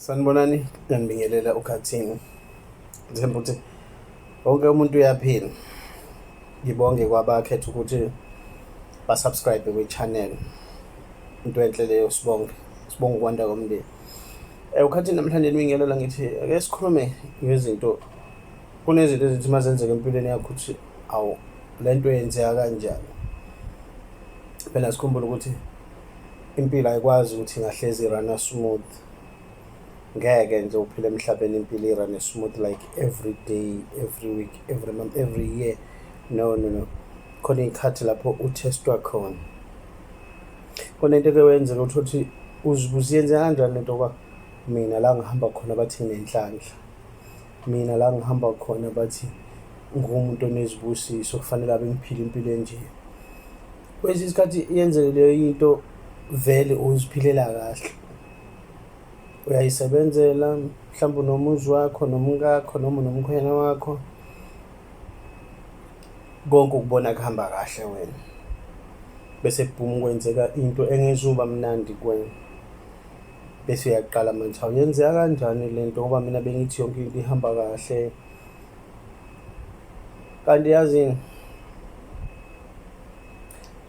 Sanibonani, ngiyanibingelela ukhathini. Ngithemba ukuthi wonke umuntu uyaphila. Ngibonge kwabakhetha ukuthi ba-subscribe kwi-channel. Into enhle leyo, sibonge. Sibonge ukwanda komndeni. Ukhathini namhlanje nibingelela ngithi ake sikhulume ngezinto, kunezinto ezithi uma zenzeka empilweni yakho ukuthi awu le nto yenzeka kanjani. Phela sikhumbule ukuthi impilo ayikwazi ukuthi ingahlezi i-run-a smooth. Ngeke nje uphile emhlabeni impilo i-run-e smooth like every day, every week, every month, every year. No, no, no. Khona iy'khathi lapho u-test-wa khona. Khona into eke wenzeka uthole ukuthi uzibuze yenzeka kanjani lento ngoba mina la ngihamba khona bathi nginenhlanhla. Mina la ngihamba khona bathi ngiwumuntu onezibusiso kufanele abe ngiphila impilo enje. Kwesinye isikhathi yenzeke leyo into vele uziphilela kahle, uyayisebenzela mhlawumbe unomuzi wakho nomkakho noma unomkhwenyana wakho, konke ukubona kuhamba kahle wena. Bese boom kwenzeka into engezuba mnandi kuwena, bese uyaqala manje, hawu yenzeka kanjani le nto ngoba mina bengithi yonke into ihamba kahle. Kanti yazini,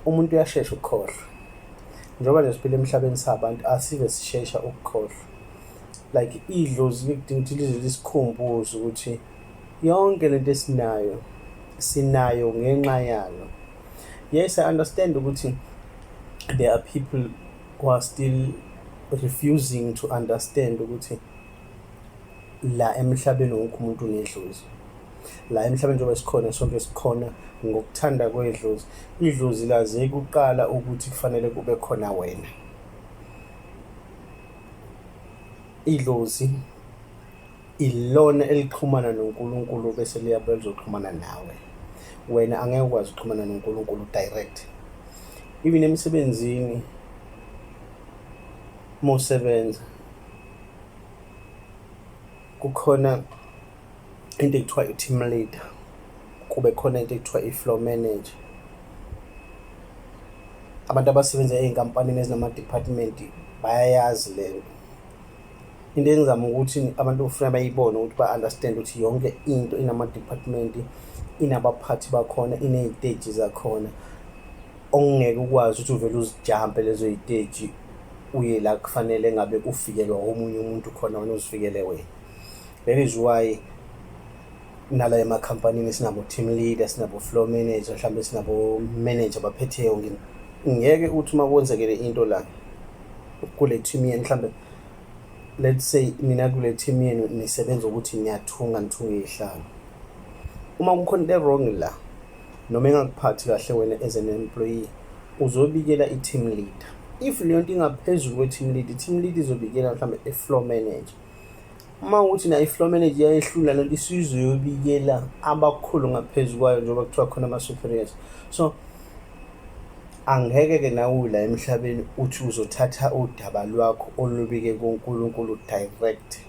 umuntu uyashesha ukukhohlwa. Njengoba nje siphila emhlabeni sabantu asive sishesha ukukhohlwa. Like idlozi likudinga ukuthi lize lisikhumbuze ukuthi yonke lento esinayo sinayo ngenxa yalo. Yes, I understand ukuthi there are people who are still refusing to understand ukuthi la emhlabeni wonke umuntu unedlozi. La emhlabeni njengoba sikhona sonke sikhona ngokuthanda kwedlozi. Idlozi laze kuqala ukuthi kufanele kube khona wena. Idlozi ilona elixhumana noNkulunkulu bese liyabuya lizoxhumana nawe. Wena angeke ukwazi ukuxhumana noNkulunkulu direct. Even emsebenzini uma usebenza kukhona into ekuthiwa i-team leader, kube khona into ekuthiwa i-floor manager. Abantu abasebenza ey'nkampanini ezinama-department bayayazi le nto. Into engizama ukuthi abantu kufuneka bayibone ukuthi ba-understand-e ukuthi yonke into inama-department, inabaphathi bakhona, iney'teji zakhona okungeke ukwazi ukuthi uvele uzijampe lezo y'teji uye la kufanele ngabe ufikelwa omunye umuntu khona wena uzifikele wena. That is why nala emakhampanini sinabo-team leader, sinabo-floor manager, mhlambe sinabo-manager abaphethe yonke into. Ngeke uthi uma kwenzekele into la kule team yenu mhlambe let's say nina kule team yenu nisebenza ukuthi niyathunga, nithunga iy'hlalo. Uma kukhona into e-wrong la noma engakuphathi kahle wena as an employee, uzobikela i-team leader. If leyo nto ingaphezulu kwe-team leader, i-team leader izobikela mhlambe i-floor manager. Uma kuwukuthi nayo i-floor manager iyayehlula lento isizoyobikela abakhulu ngaphezu kwayo njengoba kuthiwa khona ama-superiors. So angeke-ke nawe ula emhlabeni uthi uzothatha udaba lwakho olubike kuNkulunkulu direct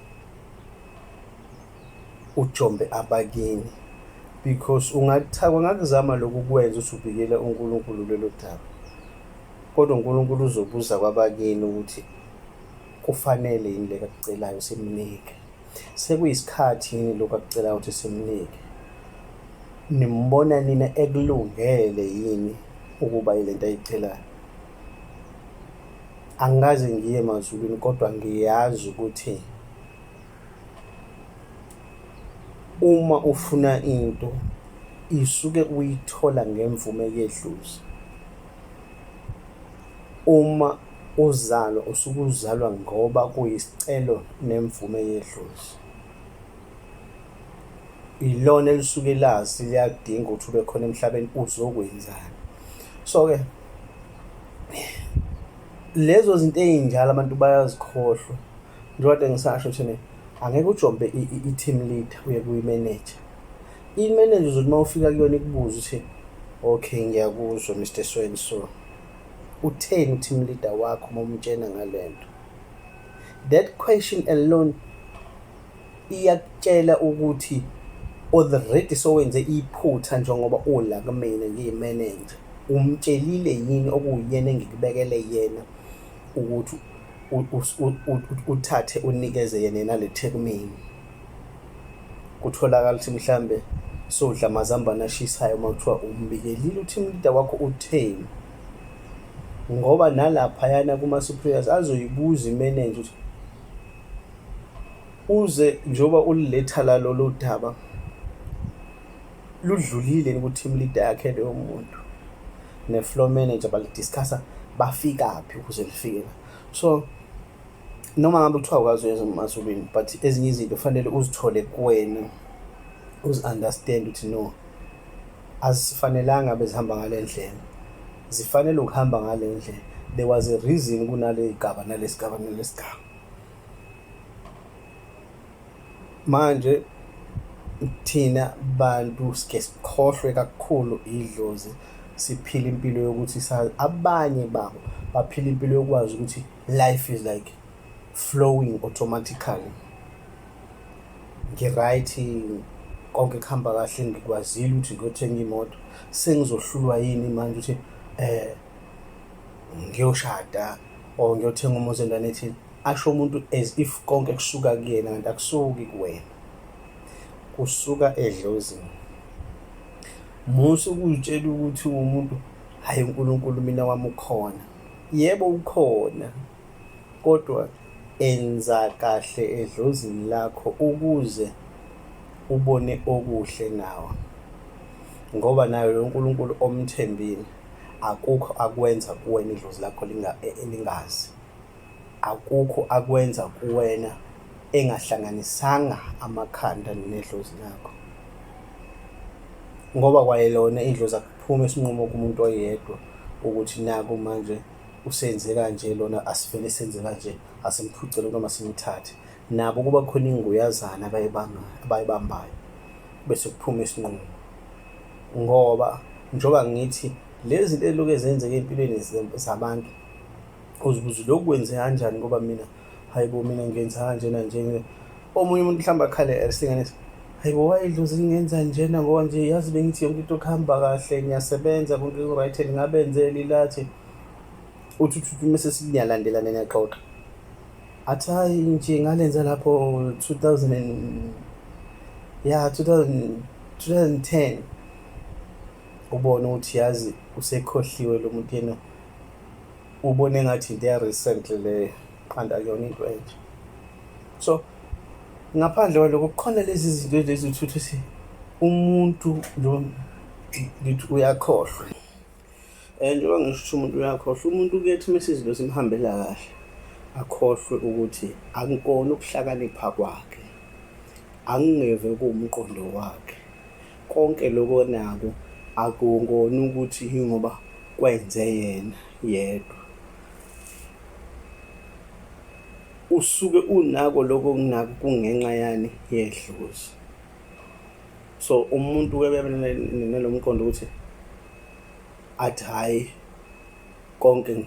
ujombe abakini because ungakuzama lokhu ukwenza uthi ubikela uNkulunkulu lelo daba, kodwa uNkulunkulu uzobuza kwabakini ukuthi kufanele yini lokhu akucelayo simnike. Sekuyisikhathi yini lokhu akucelayo ukuthi simnike? Nimbona nina ekulungele yini ukuba yilento ayicelayo? Angikaze ngiye emazulwini kodwa ngiyazi ukuthi uma ufuna into isuke uyithola ngemvume yedlozi. Uma uzalwa usuke uzalwa ngoba kuyisicelo nemvume yedlozi. Ilona elisuke lazi liyakudinga ukuthi ube khona emhlabeni uzokwenzani. So-ke lezo zinto ey'njalo abantu bayazikhohlwa. Njengoba kade ngisasho ukuthi ene angeke ujombe i-team leader uye kwi-manager. I-manager uzothi uma ufika kuyona ikubuze ukuthi okay, ngiyakuzwa Mr so and so, utheni u-team leader wakho uma umtshena ngale nto? That question alone iyakutshela ukuthi already sowenze iphutha njengoba ula kumina ngiyi-manager. Umtshelile yini okuwuyena engikubekele yena ukuthi Uthathe unikeze yena, yena alethe kumina. Kutholakala ukuthi mhlambe sodla amazambane ashisayo uma kuthiwa umbikelile u-team leader wakho utheni, ngoba nalaphayana kuma-superiors azoyibuza imenenja ukuthi uze njengoba uliletha la lolu daba ludlulile ku-team leader yakhe loyo muntu ne-floor manager, bali-discuss-a bafikaphi ukuze lifike la. So noma ngabe kuthiwa awukaze uye emazulwini, but ezinye izinto kufanele uzithole kuwena, uzi-understand ukuthi no, azifanelanga bezihamba ngale ndlela, zifanele ukuhamba ngale ndlela. There was a reason kunale gaba nalesigaba nalesigaba. Manje thina bantu sike sikhohlwe kakhulu idlozi, siphila impilo yokuthi abanye babo baphila impilo yokwazi ukuthi life is like flowing automatically. Ngi-right, konke kuhamba kahle, ngikwazile ukuthi ngiyothenga imoto, sengizohlulwa yini manje ukuthi ngiyoshada or ngiyothenga umuzi endaweni ethile? Asho umuntu as if konke kusuka kuyena, kanti akusuki kuwena, kusuka edlozini. Musa ukuzitshela ukuthi uwumuntu, hhayi uNkulunkulu mina wami ukhona. Yebo ukhona, kodwa enza kahle edlozini lakho ukuze ubone okuhle nawe, ngoba naye lo Nkulunkulu omthembile akukho akwenza kuwena idlozi lakho lingazi. Akukho akwenza kuwena engahlanganisanga amakhanda nedlozi lakho, ngoba kwayilona idlozi akuphumi isinqumo kumuntu oyedwa ukuthi naku manje usenze kanje lona, asivele senze kanje, asimphuce noma simthathe. Nabo kuba khona inguyazana abayibambayo bese kuphuma isinqumo, ngoba njengoba ngithi lezi zinto ey'lokhu zenzeka ey'mpilweni zabantu, uzibuze lokhu kwenzeka kanjani ngoba mina, hayi bo, mina ngenza kanjena nje. Omunye umuntu mhlawumbe akhale esinganisa, hayi bo, why idlozi lingenza njena, ngoba nje yazi bengithi yonke into kuhamba kahle, ngiyasebenza, konke ku-right, ngingabenzeli ilathi. Uthi uthi mese seniyalandelana niyaxoxa, athi hhayi nje ngalenza lapho 2000 and ya 2000 2010. Ubone ukuthi yazi usekhohliwe lo muntu, yena ubone engathi into ya-recently leyo, kanti akuyona into entsha. So ngaphandle kwaloko kukhona lezi zinto lezi uthi ukuthi umuntu lo ngithi uyakhohlwa. Njengoba ngisho ukuthi umuntu uyakhohlwa, umuntu kuyethi uma izinto zimhambela kahle akhohlwe ukuthi akukona ukuhlakanipha kwakhe, akungeve kuwumqondo wakhe. Konke lokhu onako akukona ukuthi yingoba kwenze yena yedwa. Usuke unako lokho okunako kungenxa yani? Yedlozi. So umuntu uke nalo mqondo ukuthi athi hhayi konke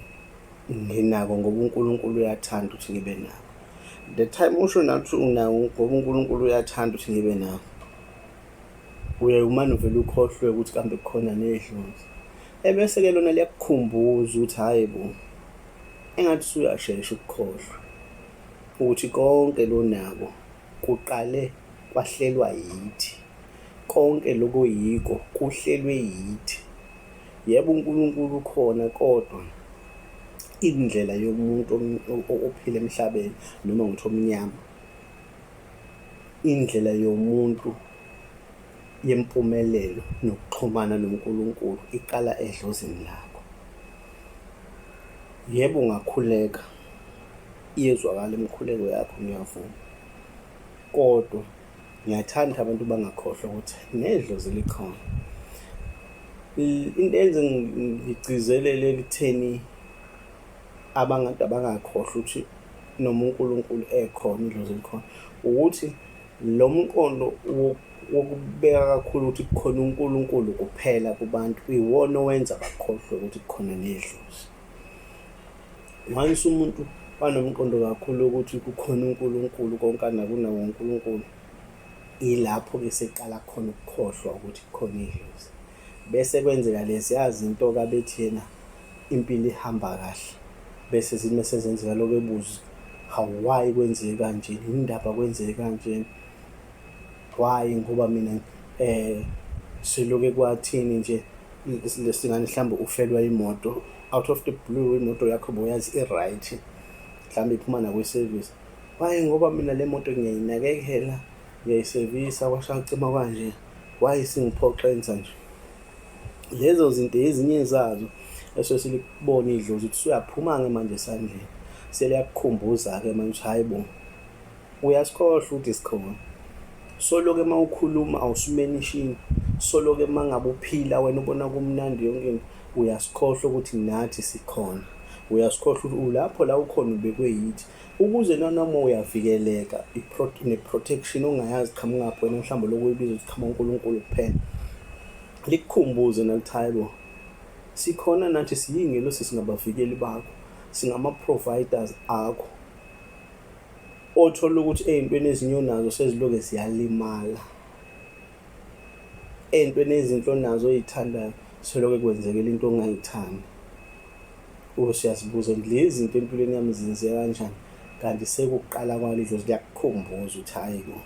nginako ngoba uNkulunkulu uyathanda ukuthi ngibe nako. The time usho nathi unako ngoba uNkulunkulu uyathanda ukuthi ngibe nako, uyaye umane uvele ukhohlwe ukuthi kambe kukhona nedlozi. Ebese-ke lona liyakukhumbuza ukuthi hhayi bo, engathi usuyashesha ukukhohlwa ukuthi konke lonako kuqale kwahlelwa yithi, konke lokhu oyiko kuhlelwe yithi. Yebo, uNkulunkulu ukhona, kodwa indlela yomuntu ophila emhlabeni noma ngithi omnyama, indlela yomuntu yempumelelo nokuxhumana noNkulunkulu iqala edlozini lakho. Yebo, ungakhuleka, iyezwakala imikhuleko yakho ngiyavuma, kodwa ngiyathanda abantu bangakhohlwa ukuthi nedlozi likhona. Into eyenza ngigcizelele ekutheni abantu abangakhohlwa ukuthi noma uNkulunkulu ekhona, idlozi likhona, ukuthi lo mqondo wokubeka kakhulu ukuthi kukhona uNkulunkulu kuphela kubantu iwona owenza bakhohlwe ukuthi kukhona nedlozi. Once umuntu wanomqondo kakhulu ukuthi kukhona uNkulunkulu, konke anako unawo uNkulunkulu, ilapho-ke seqala khona ukukhohlwa ukuthi kukhona idlozi. Bese kwenzeka leziya zinto-ke abethi yena impilo ihamba kahle. Bese zithi mese zenzeka lokho ebuze, hawu, why kwenzeke kanje, yini indaba kwenzeke kanjena, why? Ngoba mina seloke kwathini nje lesingane, mhlawumbe ufelwa imoto out of the blue, imoto yakho boyazi i-right, mhlawumbe iphuma nakwi-service. Why? Ngoba mina le moto ngiyayinakekela, ngiyayisevisa, kwasha kucima kanje, why singiphoxa enza nje? Lezo zinto ezinye zazo esuke silikubona idlozi ukuthi usuyaphuma-ke manje esandleni, seliyakukhumbuza-ke manje ukuthi hhayi bo, uyasikhohlwa ukuthi sikhona. Soloke uma ukhuluma awusimenishini, soloke uma ngabe uphila wena ubona kumnandi yonke into, uyasikhohlwa ukuthi nathi sikhona, uyasikhohlwa ukuthi ulapho la ukhona ubekwe yithi, ukuze nanoma uyavikeleka ne-protection ongayazi qhamukaphi wena, mhlawumbe lokhu uyibiza ukuthi qhamuka uNkulunkulu kuphela, likukhumbuze nakuthi hhayi bo, sikhona nathi, siyingelosi, singabavikeli bakho, singama-providers akho. Othola ukuthi ey'ntweni ezinye onazo seziloke ziyalimala, ey'ntweni ezinhle onazo oy'thandayo seloke kwenzekela into ongayithandi. Usuyazibuza lezi zinto empilweni yami zenzeka kanjani, kanti sekuqala kwalo idlozi liyakukhumbuza ukuthi hhayi bo,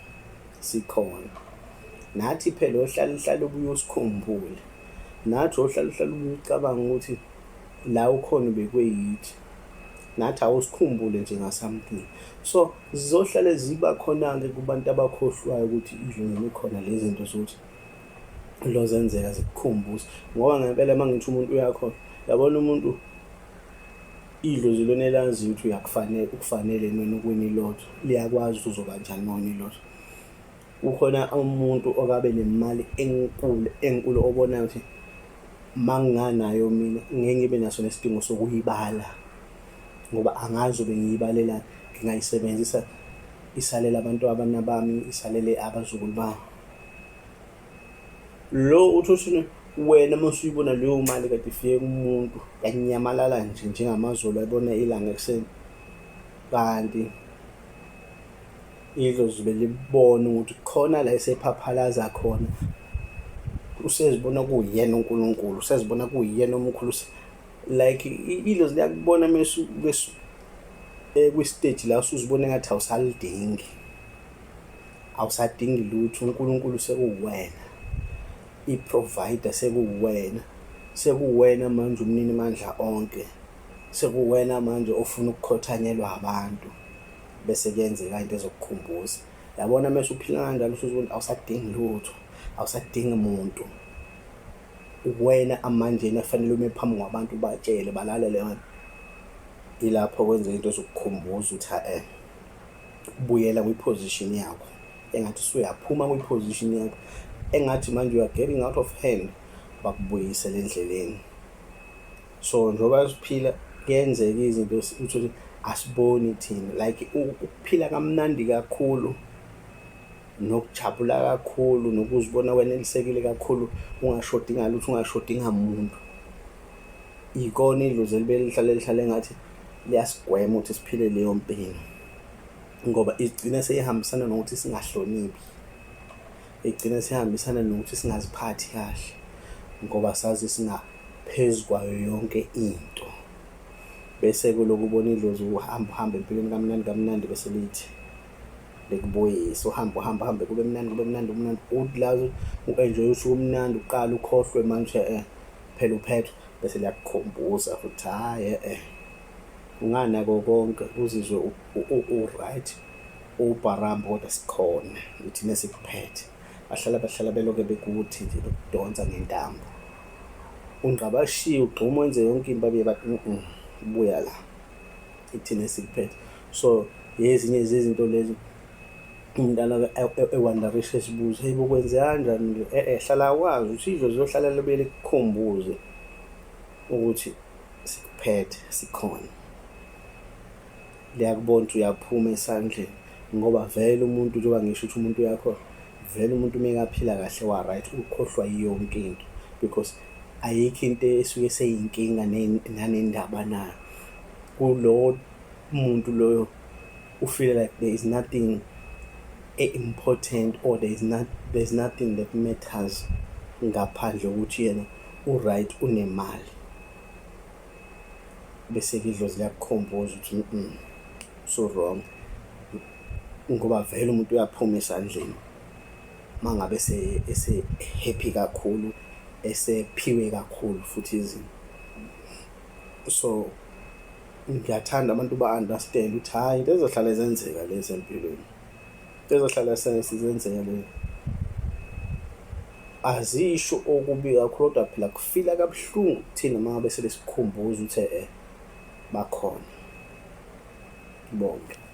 sikhona nathi phela. Ohlala uhlale ubuye usikhumbule nathi, ohlala uhlale ubuye ucabange ukuthi la ukhona ubekwe yithi nathi, awusikhumbule nje nga-something. So zizohlale ziba khona-ke kubantu abakhohlwayo ukuthi idlozi likhona, lezi zinto zokuthi lo zenzeka zikukhumbuze, ngoba ngempela uma ngithi umuntu uyakhohlwa, yabona, umuntu idlozi lona elaziyo ukuthi uyakufanele, ukufanele wena ukuwina ilotho, liyakwazi ukuthi uzoba njani uma wina ilotho. Kukhona umuntu okabe nemali enkulu enkulu, obonayo ukuthi uma nginganayo mina ngeke ngibe naso nesidingo sokuyibala, ngoba angazi ube ngiyibalelani, ngingayisebenzisa isalele abantu abana bami, isalele abazukulu bami. Lo uthi uthi wena uma usuyibona leyo mali kade ifike kumuntu yanyamalala nje njengamazolo ayibona ilanga ekuseni, kanti idlozi belibona ukuthi khona la esephaphalaza khona, usezibona kuwuyena uNkulunkulu, usezibona kuwuyena omkhulu. Like idlozi liyakubona mese kwi-stage la usuzibona engathi awusalidingi, awusadingi lutho, uNkulunkulu sekuwuwena, i-provider sekuwuwena, sekuwena manje umnini mandla onke, sekuwena manje ofuna ukukhothanyelwa abantu. Bese kuyenzeka into ezokukhumbuza, yabona, mese uphila kanjalo, usuzibona awusadingi lutho, awusadingi muntu, wena amanjena kufanele ume phambi kwabantu ubatshele balalele wena. Ilapho kwenzeka into ezokukhumbuza ukuthi ha-e, buyela kwi-position yakho, engathi usuyaphuma kwi-position yakho, engathi manje you are getting out of hand, bakubuyisele endleleni. So njengoba siphila kuyenzeka izinto uthole asiboni thina, like ukuphila kamnandi kakhulu nokujabula kakhulu nokuzibona wenelisekile kakhulu, ungashodi ngalutho, ungashodi ngamuntu, ikona idlozi elibe lihlale lihlale engathi liyasigwema ukuthi siphile leyo mpilo, ngoba igcine seyihambisana nokuthi singahloniphi, igcine seyihambisana nokuthi singaziphathi kahle, ngoba sazi singaphezu kwayo yonke into. Bese kuloku ubona idlozi, uhamba uhambe empilweni kamnandi kamnandi, bese lithi likubuyise, uhambe uhambe uhambe, kube mnandi kube mnandi kumnandi, uthi la u-enjoy usuku umnandi, uqala ukhohlwe manje phela uphethwe, bese liyakukhumbuza futhi, hhayi e-e, unganako konke, uzizwe u-right, ubharambu, kodwa sikhona ithina esikuphethe. Bahlala bahlala beloke bekuthi nje bekudonsa ngentambo, ungqabashiye, ugxuma, wenze yonke into, babuye bathi buya la, ithina esikuphethe. So ezinye zezinto lezi umntana e-wonderisha, esibuza, hey bo, kwenzeka kanjani nje? E-e, hlala wazi ukuthi idlozi liyohlala libuye likukhumbuze ukuthi sikuphethe, sikhona. Liyakubona ukuthi uyaphuma esandleni, ngoba vele umuntu, njengoba ngisho ukuthi umuntu uyakhohlwa, vele umuntu uma ekaphila kahle wa-right ukhohlwa yonke into, because ayikho into esuke seyinkinga nanendaba nayo kulowo muntu loyo, u-feel like there is nothing e-important or there is not there's nothing that matters ngaphandle kokuthi yena u-right, unemali. Bese-ke idlozi liyakukhumbuza ukuthi usu-wrong, ngoba vele umuntu uyaphuma esandleni uma ngabe ese-happy kakhulu, esephiwe kakhulu futhi izinto. So, ngiyathanda abantu ba-understand-e ukuthi hhayi into ezizohlale zenzeka lezi empilweni, into ezohlala zenzeka lezi. Azisho okubi kakhulu kodwa phela kufila kabuhlungu kuthina uma ngabe sebesikhumbuza ukuthi bakhona. Ngibonge.